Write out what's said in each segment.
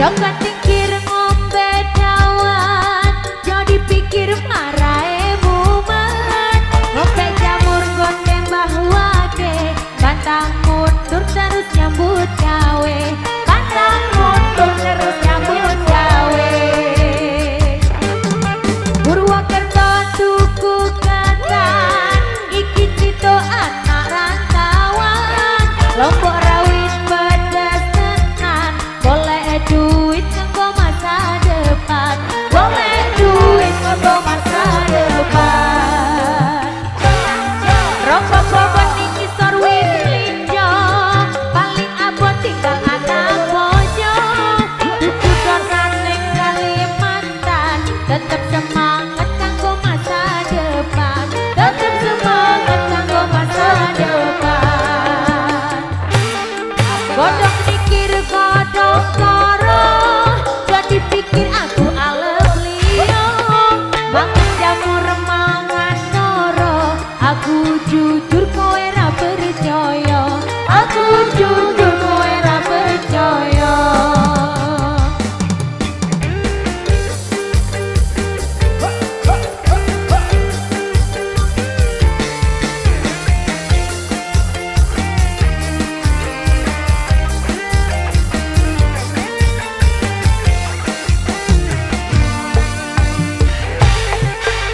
Joko tingkir ngombe dawet, jadi pikir marahe mumet. Ngombe jamur nggon mbah wake, pantang mundur terus nyambut gawe. Pantang mundur terus nyambut gawe. Purwokerto tuku ketan, iki crito anak rantauan. Lombok rawit pedes tenan, golek duit kanggo masa depan. Golek duit kanggo masa depan. Rokok bobot ning ngisor wit mlinjo, paling abot tinggal anak bojo. Tuku donat ning Kalimantan, tetep semangat kanggo masa depan. Tetep semangat kanggo masa depan. Godhong mikir godhong koro, jadi pikir aku alep liyo. Mangan jamur mangan noro, aku jujur kowe ra percaya. Aku jujur kowe ra percaya.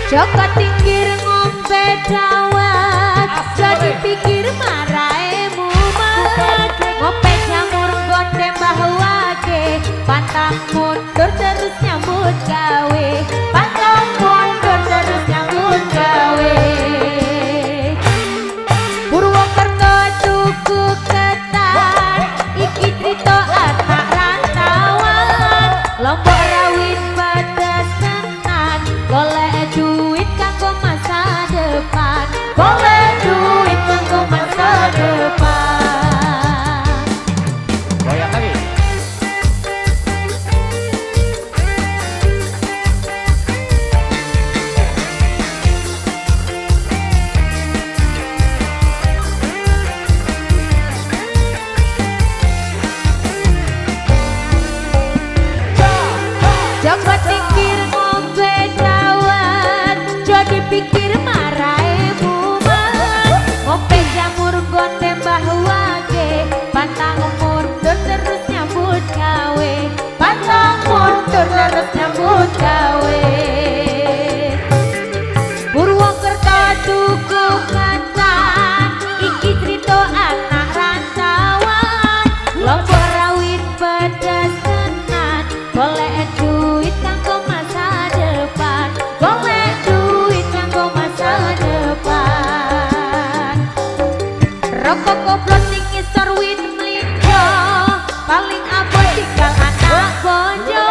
Joko tingkir ngombe dawet, jadi pikir marahe mumet. Ngope jamur nggon mbah wake, pantang mundur terus nyambut gawe. Pantang mundur terus nyambut gawe. Purwokerto tuku ketan, iki crito anak rantauan. Lombok rawit pedes tenan, golek duit kanggo masa depan. Golek duit kanggo masa depan. Goyang lagi. Joko tingkir ngombe dawet, jadi pikir marahe mumet. Ngombe jamur nggon mbah wake, pantang mundur terus nyambut gawe. Pantang mundur terus nyambut gawe. Purwokerto tuku ketan, iki crito anak rantauan. Lombok rawit pedes tenan, golek duit kanggo masa depan. Golek duit kanggo masa depan. Rokok koplo ning ngisor wit mlinjo, paling abot tinggal anak bojo.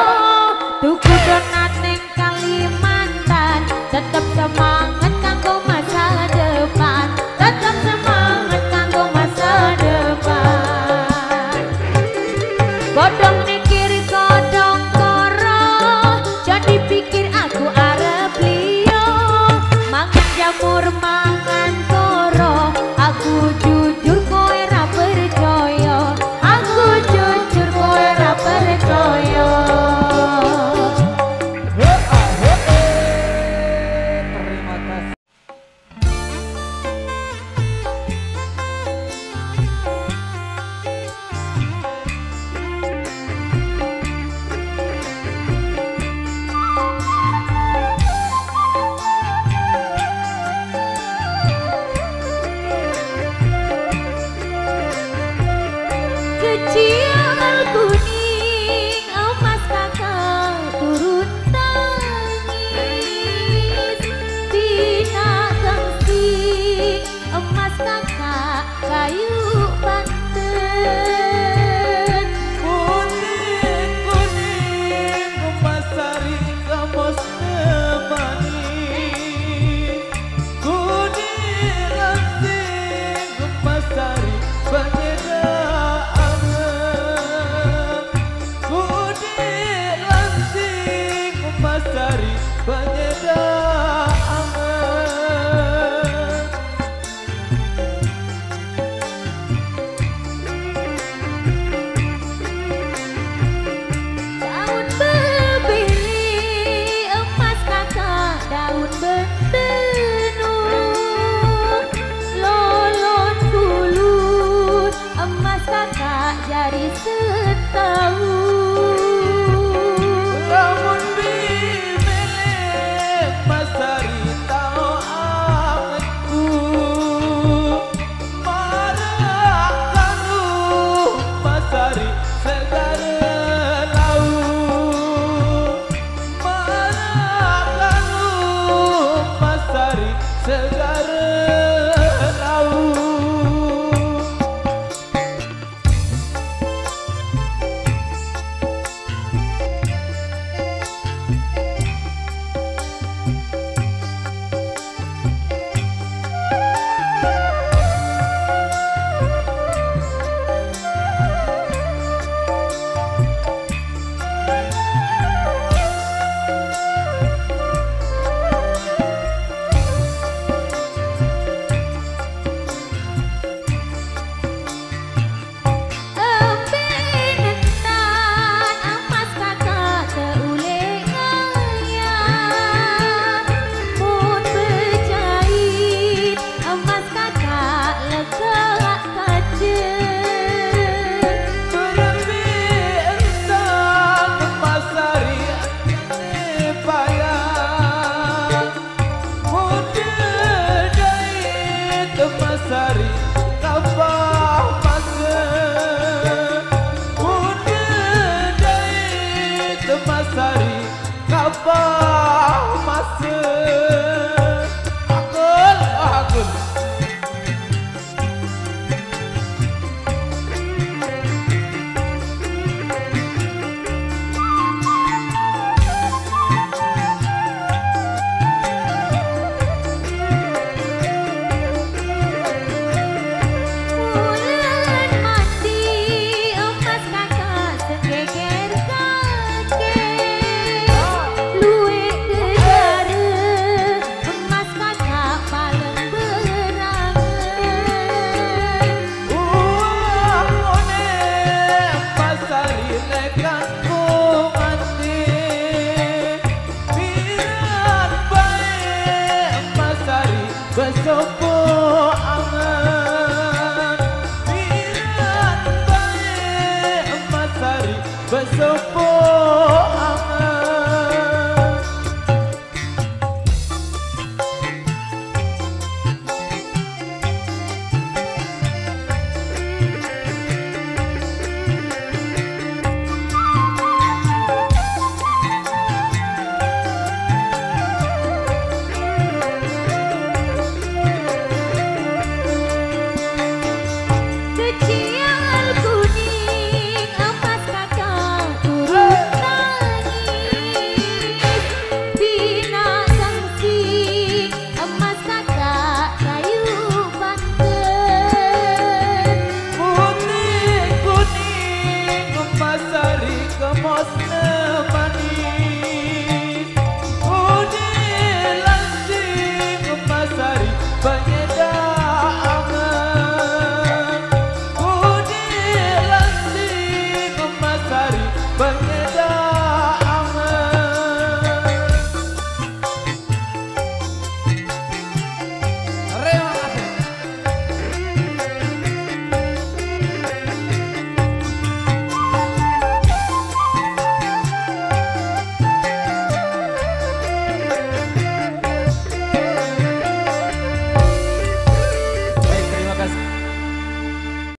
Tuku donat ning Kalimantan, tetep semangat kanggo masa depan. Tetep semangat kanggo masa depan. Godhong mikir godhong koro, jadi pikir aku arep liyo. Mangan jamur mangan koro, aku jujur kowe ra percaya. Aku jujur kowe ra percaya. Terima kasih. Kecil kuning emas kakak turun tangis, binatang sing emas kakak kayu banten. Kuning kuning emas sari kamos manis, kuning langsing emas sari banyeda anget. tahu. Lamun bimele Masari tau angetku, marak kanu Masari segar lau, marak kanu Masari segar lau. Embenentan emas kakak teule ngaya, mun bejait emas kakak legak kaje. Berembi entan Masari ane payah, muda dait Masari kapah masa, muda dait Masari kapah masa. Akul akul. Bulan mati emas kakak segeger kakek, luwe kejare emas kakak paling berangan. Uang one Masari lekan ku mati, biar bae Masari besopo angan, biar bae Masari besopo.